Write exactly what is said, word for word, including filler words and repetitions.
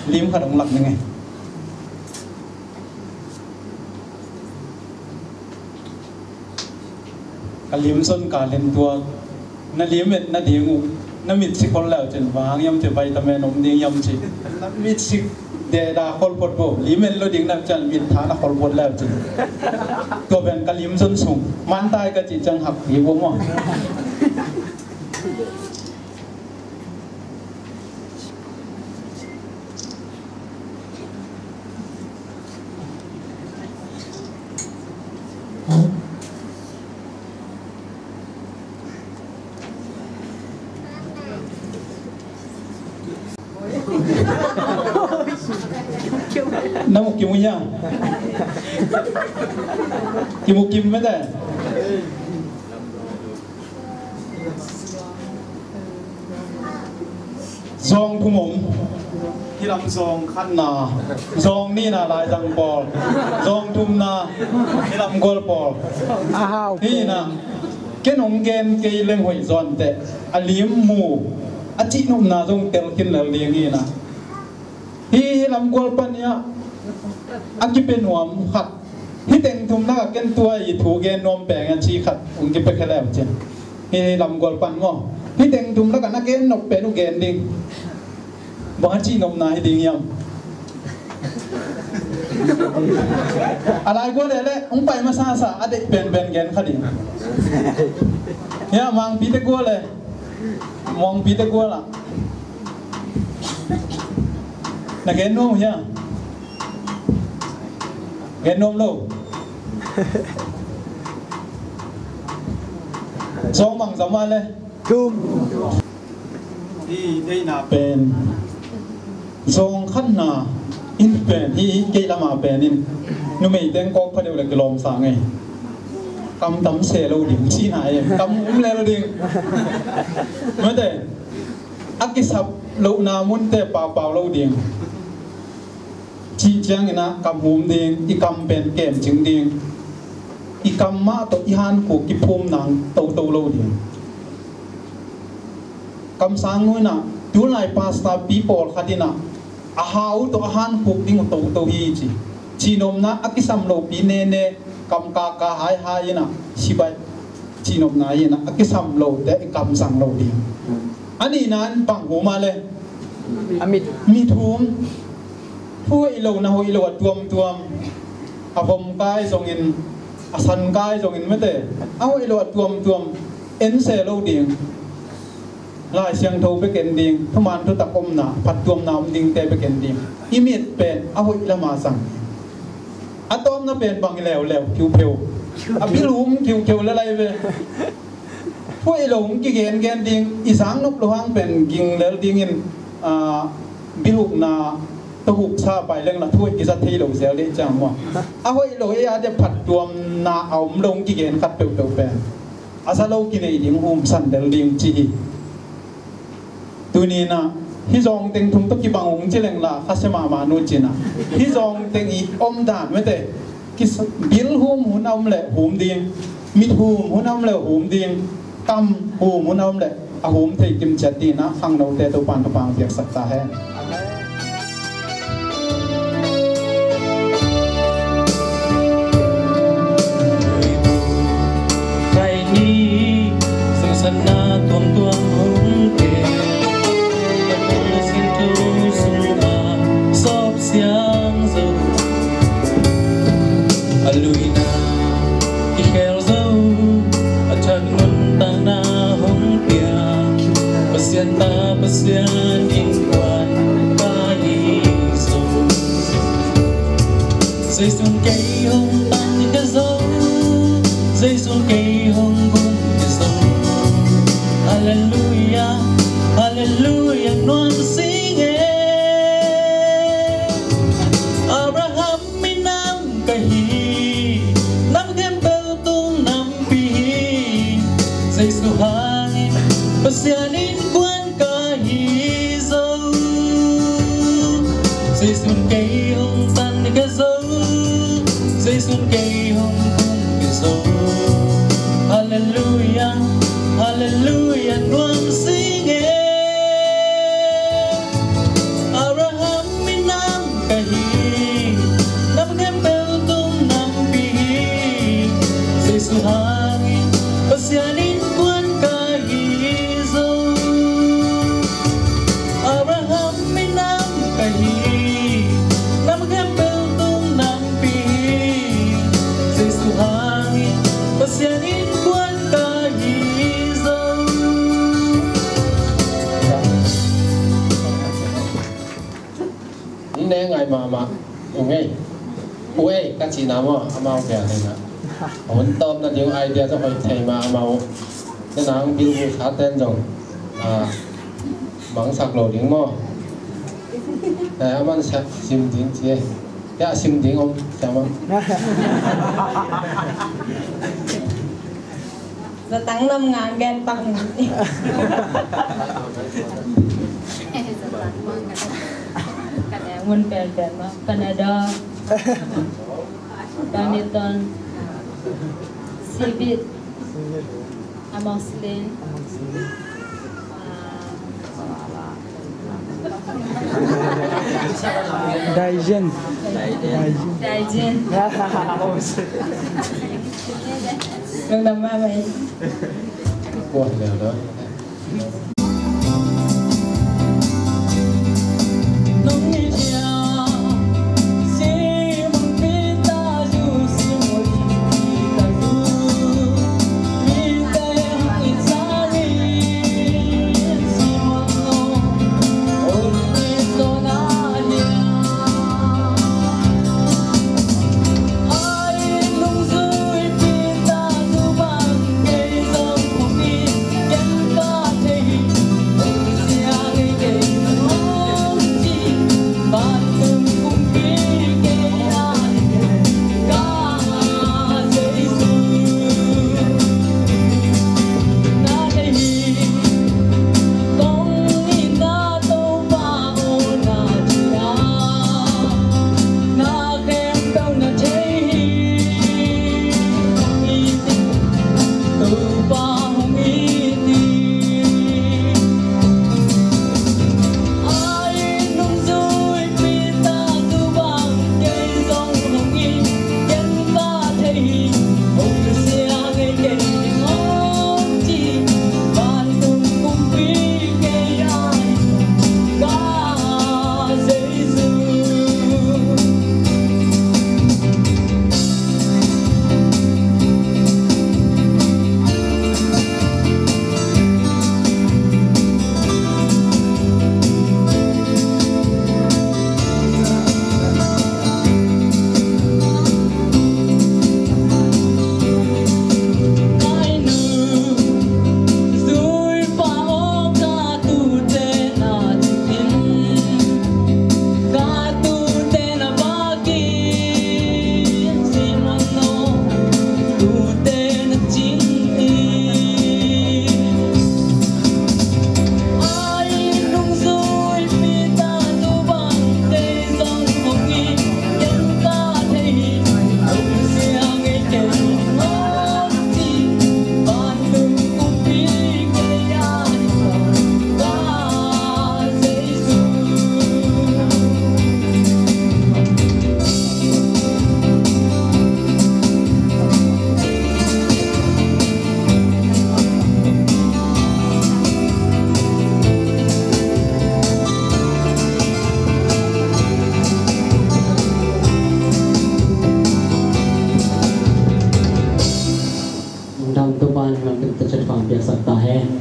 Lim khat hong lak ning e. Ka lim zon ka len tuak. Na lim et nading uh, na mit sik khol leu cin, bang hiam ci, vitamin om ding hiam ci. Na mit sik deda khol phot bo, lim et lo ding na cin, mit tha na khol phot leu cin. Tua pen ka lim zon sung, man tai ka ci ciang hak hi bo maw. Na mu kim uh hia? Kim uh kim mete. Zawng thum om. Hih lam zawng khatna, zawng nihna laizang pawl, zawng thumna hih lam gual pawl. Ahau. Hih na, ken hong gen kei leng hoih zaw inteh, a lim mu, a cihnopna zong tel khin lel ding hi na. Hih, hih lam gual pan hi a, a kipia nuam khat. Hih teng thum lak ah ken tua i thu gen nuam peng a ci khat hong kipia khe leu cin. Hih lam gual pan maw. Hih teng thum lak ah na gen nop pen uh gen ding. Bang a cihnopna hi ding hiam? A lai gual leh leh hong pai masa sa a deih penpen gen kha ding. Hia, Mangpite gual leh. Mangpite gual ah. Na gen nuam uh hia? Gen nuam lo. Zawng bangzah mah le. Thum. Hih deihna pen. Zawng khatna in pen, hih kei lam ah pen in. Numei teng kawk pha deuh le kilawm sa ngei. Kam tam se lo ding, cihna e. Kam um le lo ding. Mate, a kisap lohna munte paupau lo ding. Cih ciangin ah kam hum ding, i kam pen kemcing ding. I kam mah tawh i hankhuk kiphum nang toto lo ding. Kamsang nu in ah, tulai pastor pi pawlkhat in ah, a hau tawh a hankhuk ding uh toto hi ci. Cihnopna a kisam lopi nene, kam kaka haihai in ah, sibai cihnopna hi in ah, a kisam lote i kamsang lo ding. A nihna in bang hum a le. A mit. Mit hum. Thu hoih lo, na hoih lo a tuamtuam. A vom kai zongin, a san kai zongin mate. A hoih lo a tuamtuam. En se lo ding. Lai Siangtho bek en ding. Thuman thutak omna, phattuamna om dingte bek en ding. I mit pen a hoih lama sang. A tawpna pen bang hi leuleu, khiukheu. A bil hum khiukheu le lai ve. Thu hoih lo hong kigengen ding, i sang nop lo hang pen ging lel dingin, ah, bil hukna tawh huksa pai leng la thu hoih kizat thei lo zel dih ciang maw. A hoih lo ei a dia phattuamna a om lo hong kigen khat peuhpeuh pen a za lo kinei ding, umsan lel ding ci hi. Tuni in ah, hih zawng teng thum tawh kibang ung ci leng la, khasia mahmah nu cin ah. Hih zawng teng i omdan mate, kis-, bil hum hun a om leh hum ding, mit hum hun a om leh hum ding, kam hum hun a om leh a hum thei kimciat ding in ah, khangnote Topa'n thupha piaksak ta hen. Tua ni, singsatna tuamtuam hong pia, Lai Siangtho sungah sawp siang zo. A luina i khel zo, a thak nuntakna hong pia, Pasian ta, Pasian innkuan ka hi zo. Zeisun kei hong tan ka zo, Zeisun kei hong gum ka zo. Halleluia, halleluia, nuam sing e. Abraham minam ka hi, nam khempeuh tung nampi hi. Jesu hangin Pasian innkuan ka hi zo. Zeisun kei hong tan ka zo, Zeisun kei hong gum ka zo. Halleluia, halleluia, nuam sing e. Abraham min Hi, nam khempeuh tung nampi hi. Jesu hangin Pasian innkuan ka hi zo. Abraham minam ka hi. Nam khempeuh tung nampi hi. Jesu hangin Pasian innkuan ka hi zo. Ni ne ngai mahmah. Ung ei. Ung ei, ka cihna maw, amau bia nei na. A hun tawpna ding idea tawh hoih thei mah amau. Te nang bilbu sa ten zong, ah, mangsak lo ding maw. Te aman sak sim ding ci ei. Te a sim ding om, siama. Zatang lam ngang gen pak ngang. Ka ne mun pel pel ma. Canada. Hamilton. Sibit. Amoxicillin. Daijin. Daijin. Daijin. Lungdam mahmah. Lungdam. Topa'n hong lamdang ta chet fang piaksak ta hen.